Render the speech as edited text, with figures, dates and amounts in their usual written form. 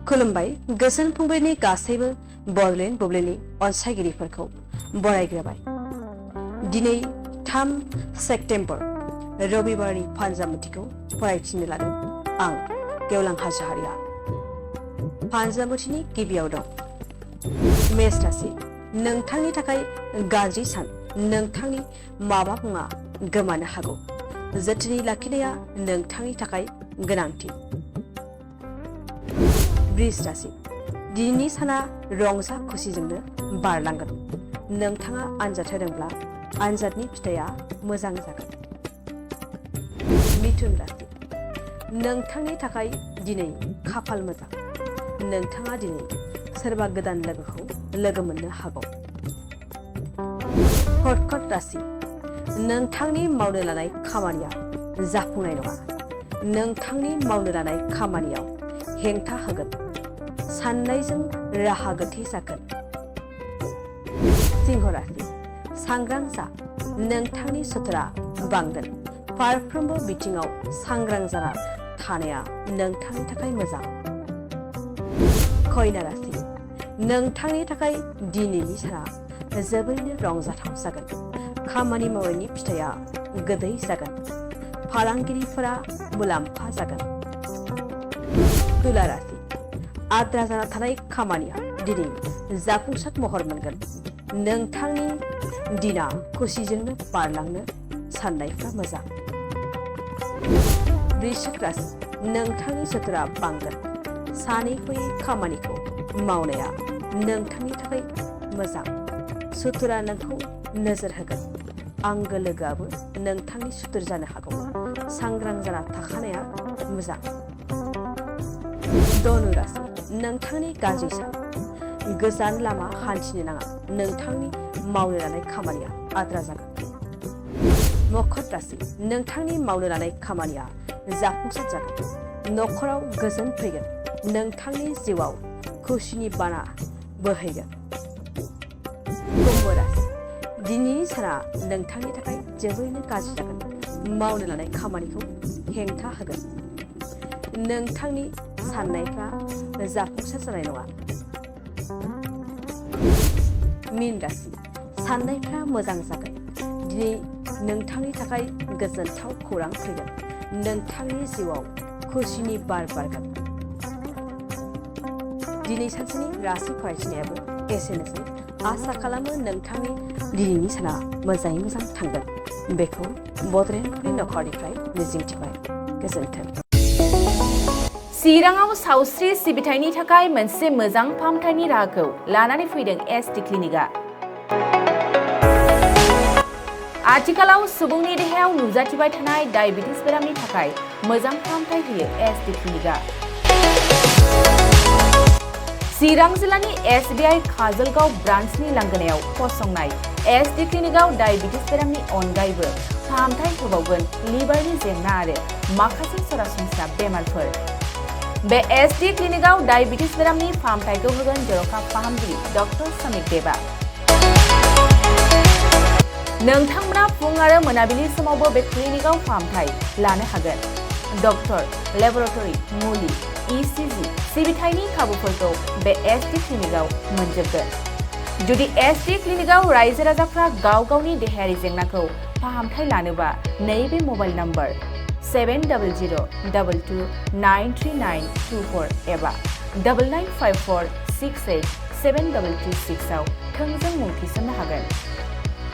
खुलुमबाय गोजोन फुंबिलिनि गासैबो बड'लेण्ड बुब्लिनि अनसायगिरिफोरखौ बरायग्रोबाय। दिनै 3 सेप्तेम्बर रबिबारनि फानजामुथिखौ फरायथिनो लादों आं गेवलां हाज'हारिया। फानजामुथिनि गिबियाव दं मेष राशि। नोंथांनि थाखाय गाज्रि सान। नोंथांनि माबा मुवा गोमानो हागौ। जोथोनै लाखिनाया नोंथांनि थाखाय गोनांथि। वृष राशि। दिनैनि साना रंजा खुसिजोंनो बारलांगोन। नोंथाङा आनजाद होदोंब्ला आनजादनि फिथाइया मोजां जागोन। मिथुन राशि। नोंथांनि थाखाय दिनै खाफाल मोजां। नोंथाङा दिनै सोरबा गोदान लोगोखौ लोगो मोननो हागौ। कर्कट राशि। नोंथांनि मावनो लानाय खामानिया जाफुंनाय नङा। नोंथांनि मावनो लानाय खामानियाव हेंथा होगोन। साननायजों राहा गोथे जागोन। सिंह राशि। सांग्रां जा। नोंथांनि सुथुरा बांगोन। फारफ्रोमबो बिथिङाव सांग्रां जाना थानाया नोंथांनि थाखाय मोजां। कन्या राशि। नोंथांनि थाखाय दिनैनि साना जोबोरैनो रंजाथाव जागोन। खामानि मावनायनि फिथाइया गोदै जागोन। फालांगिरिफोरा मुलाम्फा जागोन। तुला राशि। आद्रा जाना थानाय खामानिया दिनै जाफुंसार महर मोनगोन। नोंथांनि दिना खुसिजोंनो बारलांनो साननायफ्रा मोजां। वृश्चिक राशि। नोंथांनि सुथुरा बांगोन। सानैखौयै खामानिखौ मावनाया नोंथांनि थाखाय मोजां। सुथुरा नोंखौ नोजोर होगोन। आंगो लोगोआबो नोंथांनि सुथुर जानो हागौ। सांग्रां जाना थाखानाया मोजां। धनु राशि। नोंथांनि गाज्रि सान। गोजान लामा हान्थिनो नाङा। नोंथांनि मावनो लानाय खामानिया आद्रा जागोन। मकर राशि। नोंथांनि मावनो लानाय खामानिया जाफुंसार जागोन। न'खराव गोजोन फैगोन। नोंथांनि जिउआव खुसिनि बाना बोहैगोन। कुम्भ राशि। दिनैनि साना नोंथांनि थाखाय जोबोरैनो गाज्रि जागोन। मावनो लानाय खामानिखौ हेंथा होगोन। नोंथांनि साननायफ्रा जाफुंसार जानाय नङा। मीन राशि। साननायफ्रा मोजां जागोन। दिनै नोंथांनि थाखाय गोजोनथाव खौरां फैगोन। नोंथांनि जिउआव खुसिनि बार बारगोन। दिनै सानसेनि राशि फरायथिनायाबो एसेनोसै। आसा खालामो नोंथांनि दिनैनि साना मोजाङै मोजां थांगोन। बेखौ बड'लेण्ड नखरनिफ्राय मिजिंथिबाय। गोजोन्थों। चिराङाव सावस्रि सिबिथायनि थाखाय मोनसे मोजां फाहामथायनि राहाखौ लानानै फैदों एसटि क्लिनिकआ। आथिखालाव सुबुंनि देहायाव नुजाथिबाय थानाय डायबिटिस बेरामनि थाखाय मोजां फाहामथाय होयो एसटि क्लिनिकआ। चिरां जिल्लानि SBI काजलगाव ब्रान्चनि लांगोनायाव फसंनाय एसटि क्लिनिकआव डायबिटिस बेरामनि अनगायैबो फाहामथाय होबावगोन लिभारनि जेंना आरो माखासे सरासनस्रा बेमारफोर। बे एसटि क्लिनिकआव डायबिटिस बेरामनि फाहामथायखौ होगोन जर'खा फाहामगिरि डक्टर समिक देबा। नोंथांमोना फुं आरो मोनाबिलि समावबो बे क्लिनिकआव फाहामथाय लानो हागोन। डक्टर, लेबरेटरि, मुलि, ECG सिबिथायनि खाबुफोरखौ बे एसटि क्लिनिकआव मोनजोबगोन। जुदि एसटि क्लिनिकआव रायजो राजाफ्रा गाव गावनि देहायारि जेंनाखौ फाहामथाय लानोबा नैबे मबाइल नम्बर 7002293924 एबा 9954687236 आव थोंजों मुं थिसननो हागोन।